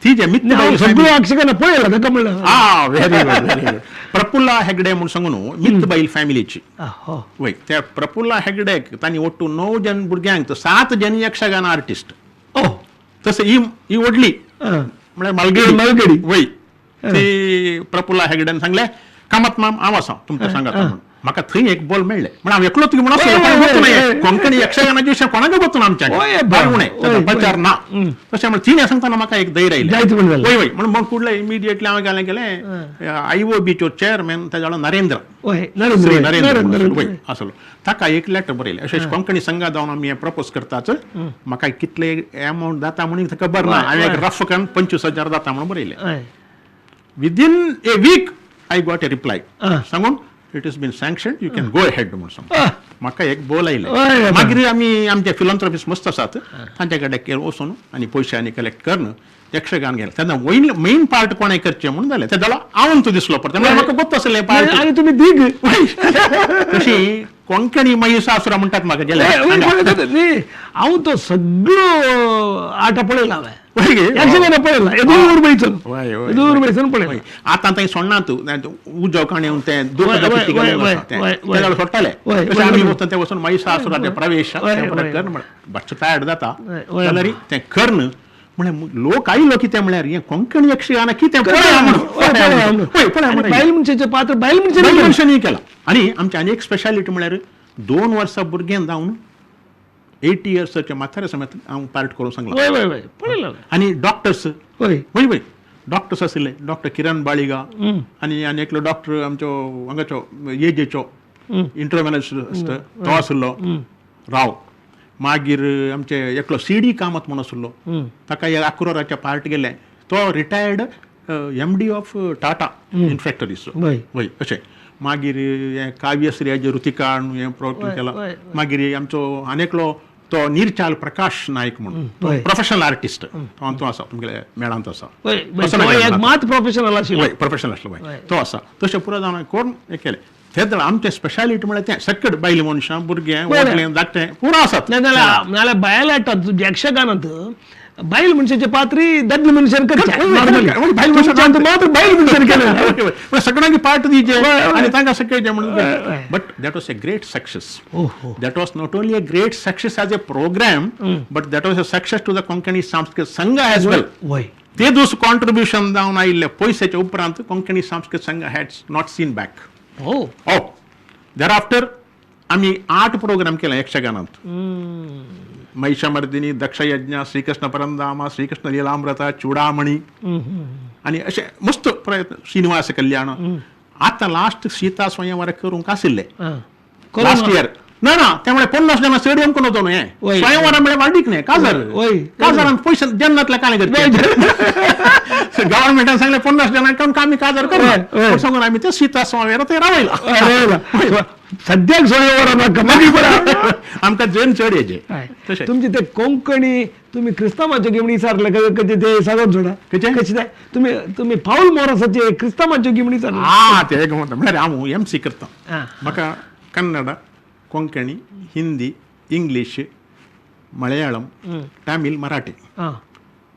[SPEAKER 2] ती जे मित्र
[SPEAKER 1] सगळ्यो यक्षगान पळयला ताका म्हणलं.
[SPEAKER 2] आ very good very good. Prafulla Hegde म्हूण सांगून न्हू मित्र बायल फॅमिलीची. वय त्या प्रफुल्ला हेगडेक तांणी ಒಟ್ಟು 9 जण भुरग्यांक 7 जण यक्षगान आर्टिस्ट. तशें ही ही व्हडली म्हळ्यार मालगडी
[SPEAKER 1] मालगडी.
[SPEAKER 2] वय ती प्रफुल्ला हेगडेन सांगलें कामत माम हांव आसा तुमकां सांगात म्हणून. म्हाका थंय एक बोल मेळ्ळें म्हण हांव एकलोच म्हणून कोंकणी यक्षगानाचे विशय कोणाक वचून आमच्या उणें प्रचार ना. तशें म्हळ्यार तिणें सांगतना म्हाका एक धैर्य आयलें. वय वय म्हणून मग फुडलें इमिडिएटली हांवें गेलें गेलें I ओ बीचो चेअरमॅन ताजो नरेंद्र श्री नरेंद्र वय आसलो ताका एक लेटर बरयलें अशें कोंकणी संघा जावन आमी हें प्रपोज करतात म्हाका कितले एमावंट जाता म्हणून खबर ना. हांवें एक रफ करून 25,000 जाता म्हणून बरयलें. Within a week I got a reply सांगून it is been sanction you can go ahead म्हणून सांग. म्हाका एक बोल आयलें. मागीर आमी आमचे फिलॉन्थ्रोपिस्ट मस्त आसात तांच्या कडेन वचून आनी पयशे आनी कलेक्ट करून यक्षगान गेलें. तेन्ना मेन पार्ट कोणें करचें म्हणून जालें तें जालो हांव तूं दिसलो परत म्हाका गोत्त आसलें पार्ट.
[SPEAKER 1] आनी तुमी दीग
[SPEAKER 2] तशी कोंकणी महिषासुरा म्हणटात म्हाका गेले.
[SPEAKER 1] हांव तो सगळो आटा पळयला हांवें यक्षगान पळयला येदोळ बैसून येदोळ बैसून पळयला.
[SPEAKER 2] आतां थंय सोडनात उजो काणी तें सोडटाले आमी वचून ते वचून महिषासुराचें प्रवेश कर मातशें टायर्ड जाता जाल्यार तें कर्ण म्हळ्यार लोक आयलो कितें म्हळ्यार हें कोंकणी यक्षगान कितें पळया म्हणून
[SPEAKER 1] बायल मनशाचें पात्र बायल
[SPEAKER 2] मनशांनी केलां. आनी आमची आनी एक स्पेशालिटी म्हळ्यार 2 वर्सां भुरगें जावन 80 इयर्साच्या म्हातारे समेत हांव पार्ट करूंक सांगलां. आनी डॉक्टर्स वय वय डॉक्टर्स आशिल्ले डॉक्टर किरण बाळिगा आनी आनी एकलो डॉक्टर आमचो हांगाचो एजेचो इंटरव्हॅनलिस्ट तो आशिल्लो राव. मागीर आमचे एकलो सी डी कामत म्हूण आशिल्लो ताका ह्या अक्रोराच्या पार्ट गेले तो retired M D of Tata in factories वय अशें. मागीर हें काव्यश्री ऋतिका हें प्रोग्राम केला. मागीर आमचो आनी एकलो तो निर्चाल प्रकाश नायक म्हणून प्रोफेशनल आर्टिस्ट तो आसा तुमगेले मेळांत आसा
[SPEAKER 1] मात प्रोफेशनल आशिल्लो
[SPEAKER 2] प्रोफेशनल आसलो तो आसा. तशें पुरो जावन कोण हें केलें तेन्ना आमचें स्पेशालिटी म्हळ्यार तें सक्कट बायल मनशां भुरगें व्हडलें धाकटें पुरो आसात.
[SPEAKER 1] नाजाल्यार बायल हाडटात यक्षगानांत बायल मनशाचें पात्री दादले मनशान करचें
[SPEAKER 2] बायल मनशान
[SPEAKER 1] मात्र बायल मनशान केलें
[SPEAKER 2] सगळ्यांक पार्ट दिवचें आनी तांकां शिकयचें म्हणून. But that was a great success. That was not only a great success as a programme but that was a success to the Konkani Sanskritik Sangha as well. ते those कॉन्ट्रिब्युशन जावन आयिल्ले पयशाच्या उपरांत Konkani Sanskritik Sangha has not seen back. Oh there after आमी 8 programme केले यक्षगानांत. महिषमर्दिनी, दक्षयज्ञ, श्रीकृष्ण परंधाम, श्रीकृष्ण लीलामृत, चुडामणी आनी अशें मस्त प्रयत्न श्रीनिवास कल्याण. आतां लास्ट सीता स्वयंवर करूंक आशिल्लें लास्ट इयर. ना ना त्यामुळे 50 जाणां चड येवंक नजो न्हू हें स्वयंवर म्हळ्यार वाडीक न्हय काजार काजारान पयशे जेन्नातले कांय करचे गव्हर्मेंटान सांगलें 50 जाणांक आमी काजार करना सांगून आमी ते सीता स्वयंवर ते रावयला.
[SPEAKER 1] सद्याक स्वयंवर
[SPEAKER 2] आमकां जण चड येचे.
[SPEAKER 1] तुमचे ते कोंकणी तुम्ही क्रिस्तांवाच्यो गिमणी विचारले कशें ते सांगत सोडा कशें ते तुमी तुमी पावल मोरासाचे क्रिस्तांवाच्यो गिमणी विचारले.
[SPEAKER 2] आं ते म्हळ्यार हांव एम सी करता. म्हाका कन्नड, कोंकणी, हिंदी, इंग्लीश, मलयाळम, तामील, मराठी.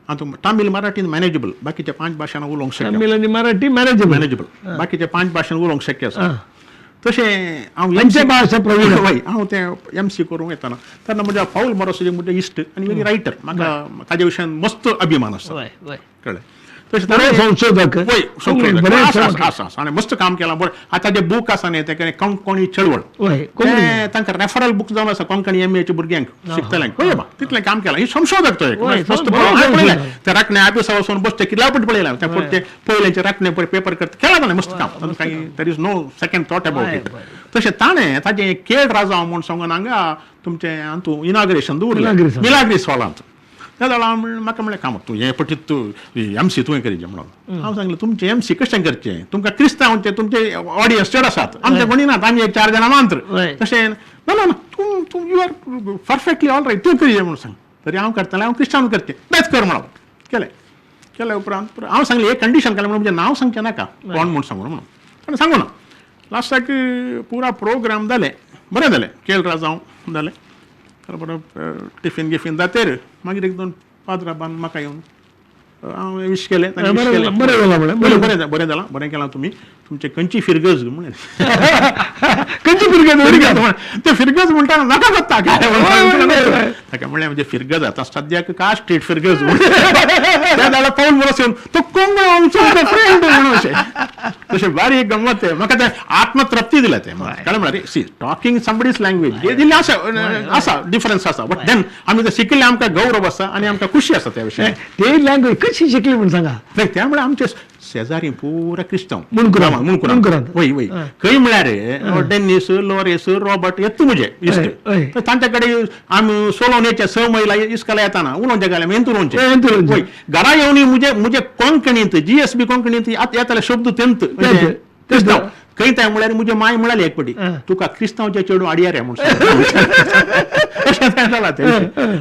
[SPEAKER 2] आतां तामील मराठी मॅनेजेबल बाकीच्या 5 भाशांनी उलोवंक शक्य.
[SPEAKER 1] तामील आनी मराठी मॅनेजेबल
[SPEAKER 2] मॅनेजेबल बाकीच्या 5 भाशांनी उलोवंक शक्य आसा. तशें हांव
[SPEAKER 1] भाशा प्रवीण
[SPEAKER 2] वय हांव तें एम सी करूंक येताना तेन्ना म्हज्या पावल मोरास म्हजे इश्ट आनी वेरी रायटर म्हाका ताज्या विशयान मस्त अभिमान आसा कळ्ळें. तशें
[SPEAKER 1] संशोधक
[SPEAKER 2] वय संशोधक आसा आसा आनी मस्त काम केलां बरें. आतां जें बूक आसा न्ही तें कोंकणी चळवळ तें तांकां रेफरल बूक जावन आसा कोंकणी एम एच्या भुरग्यांक शिकतल्यांक पळय बा तितलें काम केलां. ही संशोधक तो एक मस्त पळयलें ते राखणे ऑफिसा वचून बसचे कितल्या पट पळयलें ते ते पयल्याचे राखणे पेपर करता केलां ताणें मस्त काम. There is no second thought about it. तशें ताणें ताजें केळ राजा म्हूण सांगून हांगा तुमचें हातूंत इनाग्रेशन दवरलें मिलाग्रीस हॉलांत. त्या जाल्यार हांव म्हाका म्हणलें काम तूं हें पटीत तूं एम सी तुवें करीजे म्हणून. हांव सांगलें तुमचें एम सी कशें करचें तुमकां क्रिस्तांवचे तुमचे ऑडियन्स चड आसात आमचे कोणी नात आमी एक 4 जाणां मात्र. तशें ना ना तूं तूं you are perfectly all right तूं करीजे म्हणून सांग. तरी हांव करतालें हांव क्रिस्तांव करचें बेस्ट कर म्हणून केलें. केल्या उपरांत हांव सांगलें एक कंडिशन केलें म्हणून म्हजें नांव सांगचें नाका कोण म्हूण सांगू म्हणून आनी सांगू ना. लास्टाक पुरा प्रोग्राम जालें, बरें जालें, केळरा जावं जालें, बरें टिफीन गिफीन जातेर मागीर एक दोन पाद्राबान म्हाका येवन हांव विश केलें, बरें बरें बरें जालां, बरें केलां तुमी, तुमचे खंयची फिरगज म्हणलें.
[SPEAKER 1] खंयची फिरगज?
[SPEAKER 2] ते फिरगज म्हणटा नाका जाता काय ताका म्हणलें म्हणजे फिरगज आतां सद्याक का स्ट्रीट फिरगज त्या जाल्यार पावल बरोस येवन तो कोंगळो आमचो फ्रेंड म्हणून अशें तशें बारीक गमत तें म्हाका तें आत्मतृप्ती दिल्या तें. कारण म्हळ्यार सी टॉकिंग समबडीज लँग्वेज दिल्लें आसा आसा डिफरन्स आसा, बट then आमी ते शिकिल्ले आमकां गौरव आसा आनी आमकां खुशी आसा त्या विशयान.
[SPEAKER 1] ते लँग्वेज कशी शिकली म्हूण सांगा?
[SPEAKER 2] त्या म्हळ्यार आमचे शेजारी पुरा क्रिस्तांव
[SPEAKER 1] मुणकुरांत
[SPEAKER 2] मुणकुरांत वय वय खंय म्हळ्यार डेन्नीस लॉरेस रॉबर्ट येत म्हजे इश्ट, तांच्या कडेन आमी सोलोवण्याचे 6 मैला इस्कला येताना उलोवचें घालें हेंत उलोवचें वय घरा येवन म्हजे म्हजे कोंकणींत जीएसबी कोंकणींत येताले शब्द तेंत क्रिस्तांव खंय ते म्हळ्यार म्हजे माय म्हळ्यार एक पटी तुका क्रिस्तांवचे चेडूं आडयार म्हूण अशें जालां तें.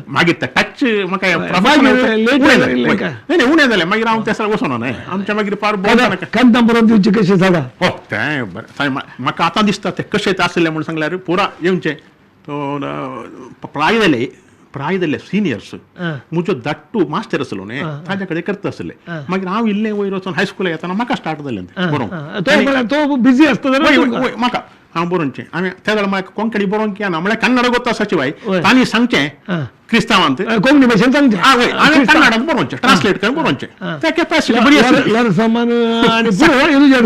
[SPEAKER 2] मागीर ते टच म्हाका नाही उणें जालें, मागीर हांव त्या वचोना न्हय आमच्या मागीर पार
[SPEAKER 1] कांतां बरोवन दिवची कशी जागा
[SPEAKER 2] हो तें बरें म्हाका आतां दिसता तें कशें तें आसलें म्हूण सांगल्यार पुरा येवचें तो प्राय जाले प्राय जाले सिनियर्स म्हजो धाट्टू मास्टर आसलो न्हय ताज्या कडेन करता आसले. मागीर हांव इल्लें वयर वचून हायस्कुलाक येतना म्हाका स्टार्ट जालें तें बरोवंक,
[SPEAKER 1] तो बिजी आसता
[SPEAKER 2] म्हाका हांव बरोवचें. आमी त्या जाल्यार म्हाका कोंकणी बरोवंक येना म्हळ्यार कन्नड गोत्ता शिवाय तांणी सांगचें क्रिस्तांवांत
[SPEAKER 1] कोंकणी भाशेन सांगचें
[SPEAKER 2] हांवें कन्नडांत बरोवचें ट्रान्सलेट करून बरोवचें त्या कॅपॅसिटी बरी आसली.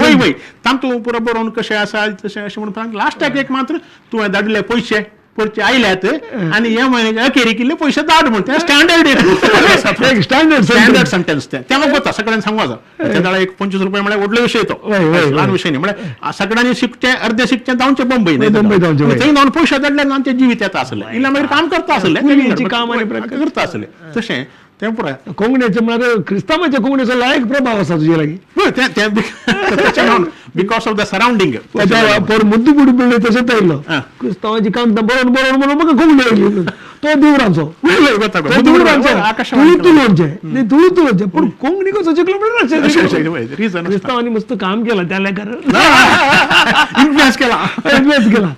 [SPEAKER 2] वय वय तातूंत पुरो बरोवन कशें आसा तशें अशें म्हणून लास्टाक एक मात्र तुवें धाडिल्ले पयशे पयशे आयल्यात आनी हे म्हयन्याचे अखेरीक इल्ले पयशे धाड म्हण तें स्टँडर्ड
[SPEAKER 1] स्टँडर्ड
[SPEAKER 2] स्टँडर्ड सेंटेन्स तें तें म्हाका गोता सगळ्यांनी सांगू आसा. त्या जाल्यार एक 25 रुपया म्हळ्यार व्हडलो विशय तो ल्हान विशय न्ही, म्हळ्यार सगळ्यांनी शिकचें अर्दे शिकचें जावचें बंबय न्हय थंय जावन पयशे धाडल्यार आमचें जिवीत येता आसलें, इल्लें मागीर काम करता आसलें करता आसलें तशें तें पुराय
[SPEAKER 1] कोंकणीचें म्हळ्यार क्रिस्तांवाच्या कोंकणीचो लायक प्रभाव आसा तुजे लागीं.
[SPEAKER 2] तें because of the surrounding
[SPEAKER 1] पोर मुद्दू बुडू पिळ्ळे तशेंच आयलो क्रिस्तांवाची कांतां बरोवन बरोवन बरोवन म्हाका कोंकणी आयली. तो देवरांचो तुळू तुलोवचें न्ही तुळू तुलोवचें पूण कोंकणी कसो शिकलो म्हणल्यार क्रिस्तांवांनी मस्त काम केलां त्या लेखार
[SPEAKER 2] इन्फ्लुएन्स केला
[SPEAKER 1] इन्फ्लुएन्स केला.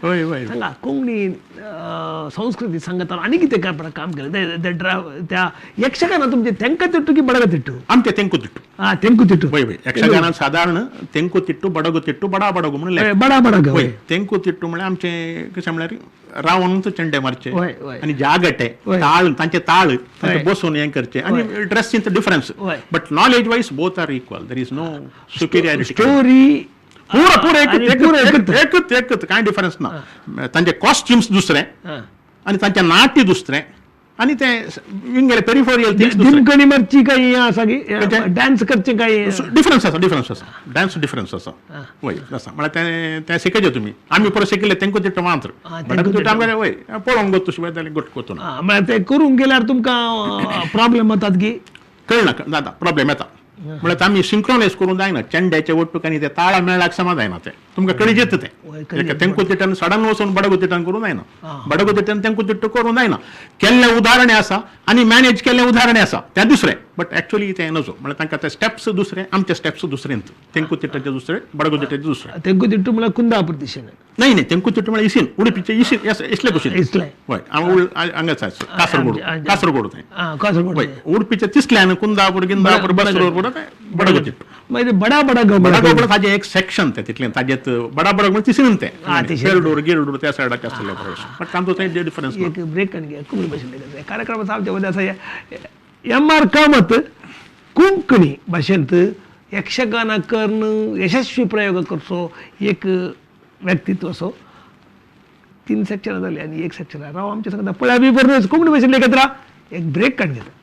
[SPEAKER 1] सांगा कोंकणी संस्कृती सांगता आनी कितें काम केलें त्या यक्षगाना तुमचे तेंकतिट्टू की बडगतिट्टू?
[SPEAKER 2] आमचे तेंकुतिट्टू.
[SPEAKER 1] हा तेंकुतिट्टू
[SPEAKER 2] वय वय यक्षगानान सादारण तेंकुतिट्टू बडगुतिट्टू बडा बडगु म्हणून
[SPEAKER 1] बडा बडग.
[SPEAKER 2] वय तेंकुतिट्टू म्हळ्यार आमचे कशें म्हळ्यार रावण चेंडे मारचे आनी जागटे ताळ तांचे ताळ तांचे बसून हें करचे आनी ड्रेसींत difference but knowledge wise both are equal, there is no superiority.
[SPEAKER 1] Story
[SPEAKER 2] पुरा पुरा एकच एकच एकच कांय डिफरन्स ना. तांचे कॉस्ट्युम्स दुसरे आनी तांचे नाट्य दुसरे आनी ते विंगेले पेरिफेरियल थिंग्स दुसरे.
[SPEAKER 1] दिमकणी मारची काय आसा की डान्स करचे काय
[SPEAKER 2] डिफरन्स आसा, डिफरन्स आसा, डान्स डिफरन्स आसा. वय आसा म्हळ्यार तें तें शिकयचे तुमी आमी परत शिकिल्ले तेंकुतिट्टू मात्र बडगुतिट्टू आमकां वय पळोवंक गोत्तू शिवाय जाल्यार गोट कोतू ना.
[SPEAKER 1] म्हळ्यार ते करूंक गेल्यार तुमकां प्रॉब्लेम येतात की
[SPEAKER 2] कळना जाता प्रॉब्लेम येता म्हळ्यार आमी सिंक्रोनायज करूंक जायना चेंड्याचे वट्टूक आनी ते ताळा मेळाक समा जायना तें तुमकां कळीत तें तेंकुतिट्टान सडन वचून बडगुतिट्टान करूंक जायना, बडगुतिट्टान तेंकुतिट्टू करूंक जायना. केल्लें उदाहरणें आसा आनी मॅनेज केल्लें उदाहरणें आसा तें दुसरें बट एक्चुअली तें नजो म्हळ्यार तांकां ते स्टेप्स दुसरे आमचे स्टेप्स दुसरे तेंकुतिट्टाचे दुसरे बडगुतिट्टाचे दुसरे.
[SPEAKER 1] तेंकुतिट्टू म्हळ्यार कुंदापूर दिशेन
[SPEAKER 2] नाही नाही तेंकुतिट्टू म्हळ्यार इसीन उडुपीचे इसीन इसले भशेन
[SPEAKER 1] इसले
[SPEAKER 2] वय हांगाच कासरगोड कासरगोड थंय
[SPEAKER 1] कासरगोड
[SPEAKER 2] वय उडपीचे तिसल्यान कुंदापूर गिंदापूर बसरूर बडगुतिट्टू.
[SPEAKER 1] मागीर बडा बडा
[SPEAKER 2] बडा ताजें एक सेक्शन तें तितलें ताजें बडा बडा म्हणजे तिसरीन तें पेरडूर गिरडूर त्या सायडाक आसलें बट तांचो थंय डिफरन्स.
[SPEAKER 1] एक ब्रेक आनी घेया कोंकणी भाशेन कार्यक्रम आमच्या मदें आसा एम आर कामत कोंकणी भाशेंत यक्षगाना करून यशस्वी प्रयोग करचो एक व्यक्तित्व असो. 3 सेक्शनां जाली आनी एक सेक्शन राव आमच्या सांगता पळया बी बरोबर कोंकणी भाशेन एकत्र एक ब्रेक काडून घेता.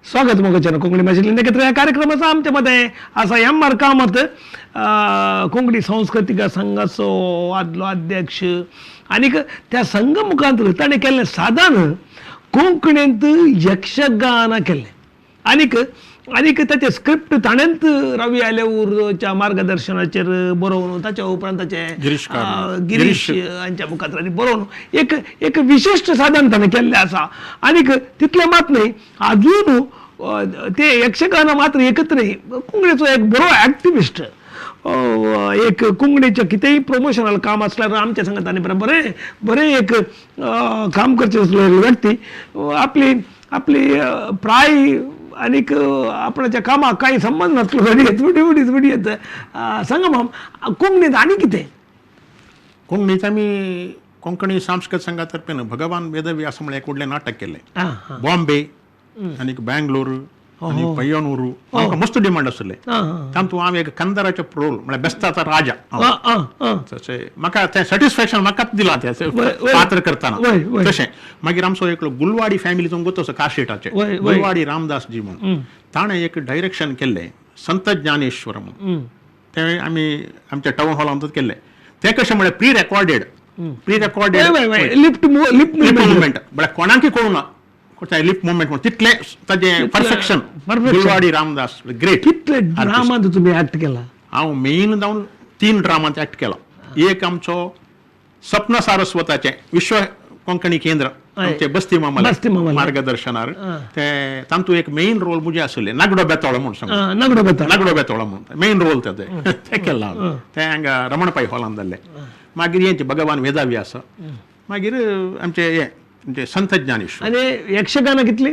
[SPEAKER 1] स्वागत मोगाच्यान कोंकणी भाशेंतल्यान एकत्र ह्या कार्यक्रमाचो आमच्या मदें आसा एम आर कामत, कोंकणी सांस्कृतीक संघाचो आदलो अध्यक्ष आनीक त्या संघ मुखांत ताणें केल्लें साधन कोंकणींत यक्षगान केल्लें आनीक आनीक ताचें स्क्रिप्ट ताणेंच रवी आलेऊरच्या मार्गदर्शनाचेर बरोवन ताच्या उपरांत ताचें गिरीश हांच्या मुखार बरोवन एक एक विशिश्ट साधन ताणें केल्लें आसा. आनीक तितलें मात न्हय, आजून ते यक्षगान मात्र एकत्र न्हय, कोंकणीचो एक बरो एक्टिविस्ट, एक कोंकणीचें कितेंय प्रमोशनल काम आसल्यार आमच्या संगात आनी बरें बरें एक काम करचें आसलें व्यक्ती आपली आपली प्राय आनीक आपणाच्या कामाक कांय संबंद नासलो थोडी थोडी थोडी येत. सांगा माम, कोंकणींत आनी कितें?
[SPEAKER 2] कोंकणीत आमी कोंकणी सांस्कृतिक संघा तर्फेन भगवान वेदव्यास म्हणून एक व्हडलें नाटक केलें. बॉम्बे आनी बँगलोर आनी पय्यनूर आमकां मस्त डिमांड आसले. तातूंत हांव एक कंदराचो रोल म्हळ्यार बेस्ताचा राजा, तशें म्हाका तें सॅटिस्फॅक्शन म्हाकाच दिलां तें पात्र करतना. तशें मागीर आमचो एकलो गुलवाडी फॅमिलीचो गोतो काशेटाचे गुलवाडी रामदास जी म्हणून ताणें एक डायरेक्शन केल्लें संत ज्ञानेश्वर म्हणून, तें आमी आमच्या टावन हॉलांतूच केल्लें. तें कशें म्हळ्यार pre recorded, pre recorded
[SPEAKER 1] lip
[SPEAKER 2] movement म्हळ्यार कोणाकय कळूं ना लिप मुवमेंट म्हणून तितलें ताजें परफेक्शन. गुलवाडी रामदास ग्रेट.
[SPEAKER 1] कितले ड्रामांत तुमी एक्ट केला?
[SPEAKER 2] हांव मेन जावन 3 ड्रामांत एक्ट केला. एक आमचो सपन सारस्वताचें विश्व कोंकणी केंद्र आमचे बस्ती मामा मार्गदर्शनार, ते तातूंत एक मेन रोल म्हजें आशिल्लें नागडो बेतोळो म्हूण सांग, नागडो बेतोळो म्हूण मेन रोल तें तें केलां हांवें. तें हांगा रमणपाई हॉलांत जाल्लें. मागीर हें भगवान वेदाव्यास, मागीर आमचें हें म्हणजे संत ज्ञानेश्वर.
[SPEAKER 1] आनी यक्षगाना कितली?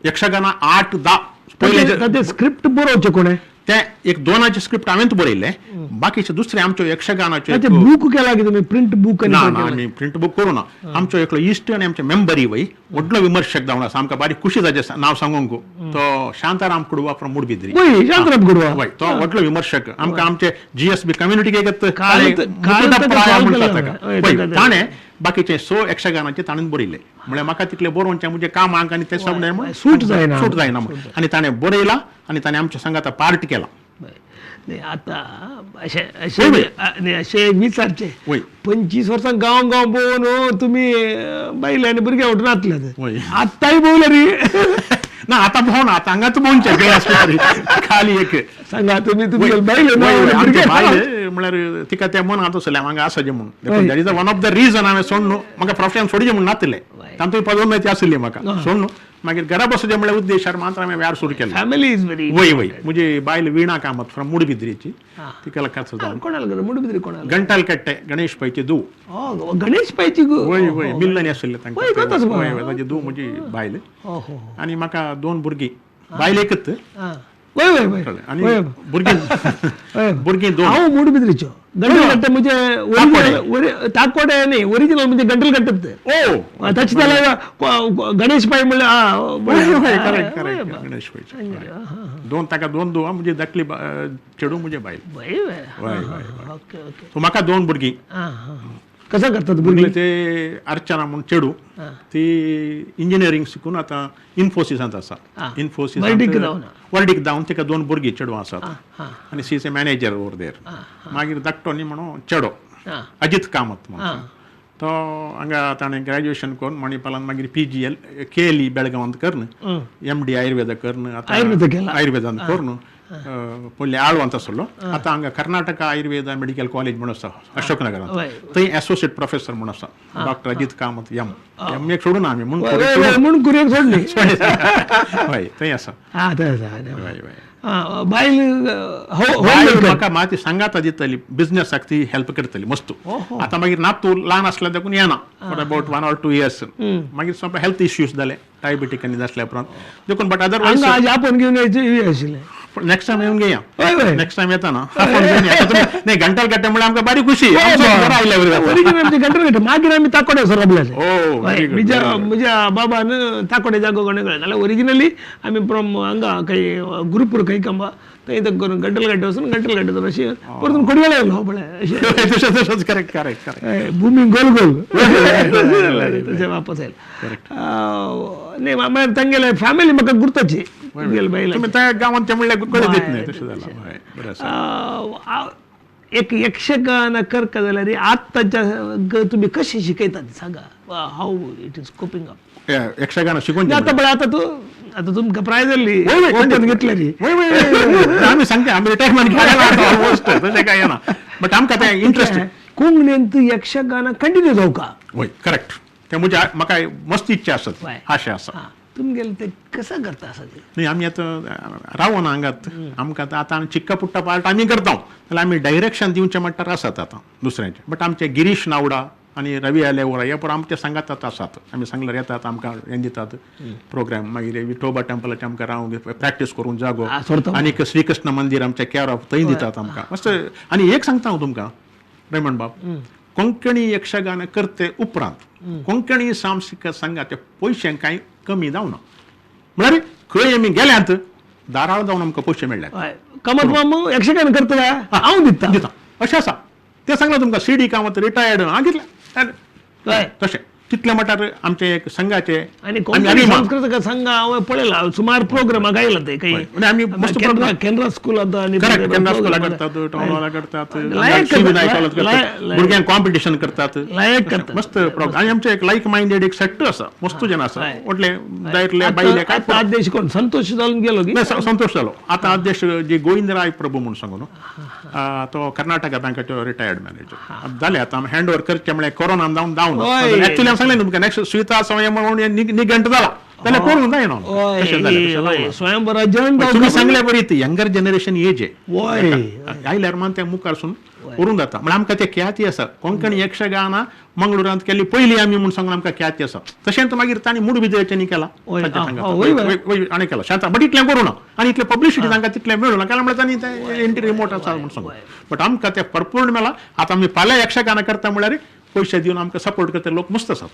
[SPEAKER 2] यक्षगाना 8-10.
[SPEAKER 1] पयलें स्क्रिप्ट बरोवचें कोणें?
[SPEAKER 2] तें एक 2 स्क्रिप्ट हांवेंच बरयल्लें, बाकीचे दुसरे आमच्यो यक्षगानाचे
[SPEAKER 1] बूक केला की तुमी प्रिंट बूक?
[SPEAKER 2] ना ना, आमी प्रिंट बूक करूं ना. आमचो एकलो इश्ट आनी आमचे मेंबरी वय व्हडलो विमर्शक जावन आसा, आमकां बारीक खुशी जाचें नांव सांगूंक, तो शांताराम कुडवा फ्रॉम मुडबिद्री.
[SPEAKER 1] शांताराम कुडवा
[SPEAKER 2] वय, तो व्हडलो विमर्शक आमकां आमचे GSB कम्युनिटीक ताणें बाकीचे 6 यक्षगानाचे ताणें बरयले. म्हळ्यार म्हाका तितलें बरोवचें म्हजें कामाक आनी तें सगळें
[SPEAKER 1] सूट जायना,
[SPEAKER 2] सूट जायना म्हूण आनी ताणें बरयला आनी ताणें आमच्या संगाता पार्ट केला.
[SPEAKER 1] आतां अशें अशें अशें विचारचें, 25 वर्सां गांव गांव भोंवन तुमी बायले आनी भुरगे उठून आसले, आत्ताय भोंवले रे?
[SPEAKER 2] ना आतां भोंवना, आतां हांगाच भोंवचें खाली एक
[SPEAKER 1] सांगा तुमी तुमगे बायले
[SPEAKER 2] बायले म्हळ्यार तिका तें मनांत आसलें हांगा आसाचें म्हूण. That is one of the reason हांवें सोडून म्हाका प्रोफेशन सोडचें म्हूण नासलें, तातूंत पदोन्नती आशिल्ली म्हाका सोडून मागीर घरा बसचें म्हळ्यार उद्देशार मात्र हांवें व्यार सुरू केलें.
[SPEAKER 1] फॅमिली is very
[SPEAKER 2] वय वय. म्हजी बायल वीणा कामत फ्रॉम मुडबिद्रीची, तिका लक्षात जावन
[SPEAKER 1] कोणाल मुडबिद्री कोणाल
[SPEAKER 2] गंटाल कट्टे गणेश पैची दू.
[SPEAKER 1] गणेश पैची
[SPEAKER 2] वय वय, मिल्लनी आशिल्लें तांकां. वय वय, ताजी दू म्हजी बायल आनी म्हाका 2 भुरगीं, बायल एकच
[SPEAKER 1] वय वय वय
[SPEAKER 2] आनी भुरगीं भुरगीं 2.
[SPEAKER 1] हांव मुडबिद्रीचो गंटल कट्टे म्हणजे ताकोडे न्ही, ओरिजिनल म्हणजे गंटल कट्टे. ओ ताचे जाल्यार गणेश पाय म्हणल्यार
[SPEAKER 2] करेक्ट करेक्ट, गणेश पायचे 2, ताका 2 दुवा, म्हणजे धाकली चेडूं म्हजें बायल.
[SPEAKER 1] वय
[SPEAKER 2] वय ओके ओके. सो म्हाका 2 भुरगीं.
[SPEAKER 1] कसं करतात भुरगीं?
[SPEAKER 2] ते अर्चना म्हूण चेडूं, ती इंजिनियरींग शिकून आतां इन्फोसिसांत आसा. इन्फोसिस वर्डीक जावन तिका 2 भुरगीं चेडवां आसात आनी she is a manager over there. मागीर धाकटो न्ही म्हणून चेडो अजित कामत म्हणून, तो हांगा ताणें ग्रॅज्युएशन करून मणिपालान मागीर PGL KLE बेळगांवांत करून MD Ayurveda करून आतां आयुर्वेदांत करून पयलीं आळवांत आसलो, आतां हांगा कर्नाटका आयुर्वेदा मेडिकल कॉलेज म्हूण आसा अशोकनगरांत, थंय एसोसिएट प्रोफेसर म्हूण आसा डॉक्टर अजित कामत. एम एम एक सोडूना आमी
[SPEAKER 1] म्हूण कुरयेक सोडली.
[SPEAKER 2] हय थंय आसा.
[SPEAKER 1] हय हय. बायल
[SPEAKER 2] म्हाका माती सांगाता दितली, बिजनेसाक ती हेल्प करतली मस्त. आतां मागीर नातू ल्हान आसल्या देखून येना फॉर अबाउट 1 or 2 years, मागीर ಸ್ವಲ್ಪ हेल्थ इश्यूज जाले डायबिटीक आनी जासल्या उपरांत देखून. बट अदरवायज
[SPEAKER 1] आपोवन घेवन येवचे आशिल्लें.
[SPEAKER 2] नेक्स्ट टायम येवन घेया, नेक्स्ट टायम येता ना नाही. गंटल कट्टे म्हणल्यार आमकां बारीक खुशी.
[SPEAKER 1] ओरिजिनल गंटल कट्टे मागीर आमी ताकोडे वचून रावले. म्हज्या बाबान ताकोडे जागो कोणें कळ्ळें, नाल्यार ओरिजिनली आमी फ्रॉम हांगा खंय गुरुपूर खंय कंबा थंय करून गंटल कट्टे वचून गंटल कट्टे अशें परतून कोडवेला येयलो पळय
[SPEAKER 2] अशें. Correct correct correct.
[SPEAKER 1] भुमी गोल गोल तशें वापस आयलो. न्ही म्हळ्यार तांगेले फॅमिली म्हाका गुर्ताची.
[SPEAKER 2] तुमी त्या गांवांत ते म्हणल्यार कळत येत न्ही तशें जालां.
[SPEAKER 1] एक यक्षगान करता जाल्यार आत्ताच्या तुमी कशें शिकयतात सांगा, how it is coping up
[SPEAKER 2] Yakshagana शिकून.
[SPEAKER 1] आतां पळय आतां तूं आतां तुमकां प्रायज जाल्ली ओपन घेतलेली.
[SPEAKER 2] आमी सांगता आमी रिटायरमेंट ऑलमोस्ट, तशें कांय ना, बट आमकां तें इंट्रस्ट
[SPEAKER 1] कोंकणींत यक्षगान कंटिन्यू जावका.
[SPEAKER 2] वय करेक्ट, तें म्हज्या म्हाका मस्त इच्छा आसत, आशा आसा.
[SPEAKER 1] तुमगेले ते कसं करता आसा ते?
[SPEAKER 2] न्ही आमी आतां रावना हांगात, आमकां आतां आमी चिक्का पुट्टा पार्ट आमी करता, जाल्यार आमी डायरेक्शन दिवचें म्हणटार आसात आतां दुसऱ्यांचे. बट आमचे गिरीश नावडा आनी रवी आलेवरा हे पुरो आमचे सांगात आतां आसात. आमी सांगल्यार येतात आमकां हें दितात प्रोग्राम. मागीर विठोबा टेम्पलाचे आमकां रावंक प्रॅक्टीस करूंक जागो, आनीक श्रीकृष्ण मंदीर आमच्या केअर ऑफ थंय दितात आमकां मस्त. आनी एक सांगता हांव तुमकां रेमंड बाब, कोंकणी यक्षगान करते उपरांत कोंकणी सांस्कृतीक संघाचे पयशे कांय कमी जावना, म्हळ्यार खंय आमी गेल्यात दाराळ जावन आमकां पयशे मेळ्ळ्यात.
[SPEAKER 1] कमत यक्षगान करता हांव दिता
[SPEAKER 2] दिता अशें आसा. तें सांगलां तुमकां सी डी कामत रिटायर्ड हांव घेतलें तशें तितलें म्हणटार आमचे एक संघाचे.
[SPEAKER 1] आनी कोंकणी सांस्कृतीक संघ हांवें पळयला सुमार प्रोग्रामाक आयला ते काही
[SPEAKER 2] आमी मस्त
[SPEAKER 1] केनरा स्कुलांत आनी
[SPEAKER 2] केनरा स्कुलाक करतात, टावन हॉलाक करतात, भुरग्यांक कॉम्पिटिशन करतात,
[SPEAKER 1] लायक करतात
[SPEAKER 2] मस्त प्रोग्राम. आनी आमचे एक लायक मायंडेड एक सेट आसा, मस्त जन आसा, व्हडले दायतले बायले काय.
[SPEAKER 1] आदेश कोण संतोष जावन गेलो की
[SPEAKER 2] संतोष जालो. आतां आदेश जे गोविंदराय प्रभू म्हूण सांगू न्हू, तो कर्नाटका बँकाचो रिटायर्ड मॅनेजर जाले. आतां आमी हँड ओवर करचें म्हळ्यार कोरोनान जावन जावन एक्चुअली हांव सांगलें तुमकां नेक्स्ट स्विता स्वयं म्हणून निघंट जाला जाल्यार करूंक जायना.
[SPEAKER 1] स्वयंवरा जॉयन
[SPEAKER 2] तुमी सांगल्या बरी ती यंगर जनरेशन एज आयल्यार मान तें मुखारसून करूंक जाता. म्हळ्यार आमकां तें ख्याती आसा कोंकणी यक्षगाना मंगळुरांत केल्ली पयली आमी म्हूण सांगून आमकां ख्याती आसा. तशेंच मागीर तांणी मुडबिद्रेच्यांनी केला आनी केला शांता, बट इतलें करूं ना आनी इतलें पब्लिसिटी तांकां तितलें मेळूं ना, कारण म्हळ्यार तांणी तें एंट्री रिमोट आसा म्हूण सांगून. बट आमकां तें भरपूर मेळ्ळां. आतां आमी फाल्यां यक्षगाना करता म्हळ्यार पयशे दिवन आमकां सपोर्ट करता लोक मस्त आसात.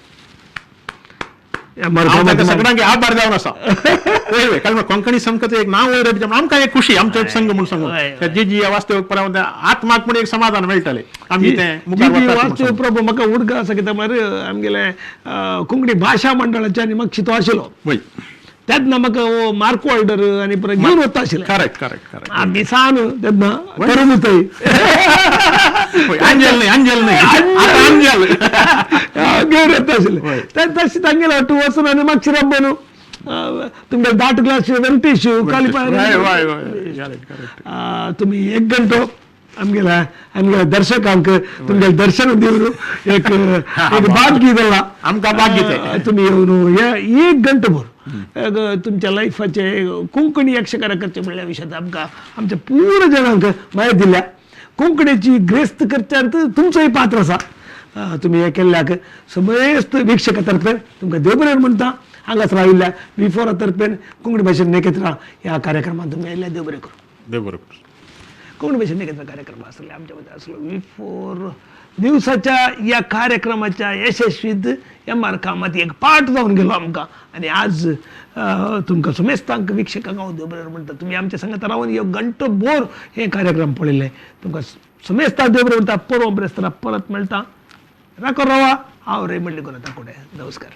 [SPEAKER 2] सगळ्यांक आभार जावन आसा. कारण कोंकणी संघाचें एक नांव वयर आमकां एक खुशी, आमचो एक संघ म्हूण सांगून जी जी वास्तव उपरांत आत्माक म्हूण एक समाधान मेळटालें. आमी तें मुखार
[SPEAKER 1] वास्तव प्रभू म्हाका उडगा आसा कित्याक म्हळ्यार आमगेले कोंकणी भाशा मंडळाचे आनी मागशी तो आशिल्लो तेन्ना म्हाका मार्क ऑर्डर आनी परत घेवन वता आशिल्लें.
[SPEAKER 2] Correct correct correct.
[SPEAKER 1] आमी सान तेन्ना करून थंय
[SPEAKER 2] अंजल न्ही, अंजल न्ही, अंजल
[SPEAKER 1] घेवन येता आशिल्लें. तशें तांगेले वाटू वचून आनी मागशी रब्बन तुमगे दाट ग्लास वेंकटेश कालिपाय तुमी एक घंटो आमगेल्या आमगेल्या दर्शकांक तुमगे दर्शन दिवन एक एक भाग्य दिला
[SPEAKER 2] आमकां भाग्य
[SPEAKER 1] तुमी येवन एक घंटो भर तुमच्या लायफाचे कोंकणी यक्षगान करचे म्हणल्या विशयात आमकां आमच्या पूर्ण जणांक म्हायती दिल्या. कोंकणीची ग्रेस्त करच्यांत तुमचोय पात्र आसा. तुमी हें केल्ल्याक समेस्त वीक्षका तर्फे तुमकां देव बरें म्हणटा. हांगाच राविल्ल्या बिफोरा तर्फेन कोंकणी भाशेन एकत्र ह्या कार्यक्रमांत तुमी आयिल्ल्या देव बरें करूं.
[SPEAKER 2] देव बरें करूं.
[SPEAKER 1] कोंकणी भाशेन एकत्र कार्यक्रम आसले आमच्या मदीं आसलो बिफोर दिवसाच्या ह्या कार्यक्रमाच्या यशस्वीत एम आर कामत एक पार्ट जावन गेलो आमकां. आनी आज तुमकां समेस्तांक वीक्षकांक हांव देव बरें म्हणटा. तुमी आमच्या सांगात रावन एक घंटो बोर हे कार्यक्रम पळयले. तुमकां समेस्तांक देव बरें म्हणटा. परत बरें आसतना परत मेळटा. राखो रवा. हांव रेमंड कोनाता कोडे. नमस्कार.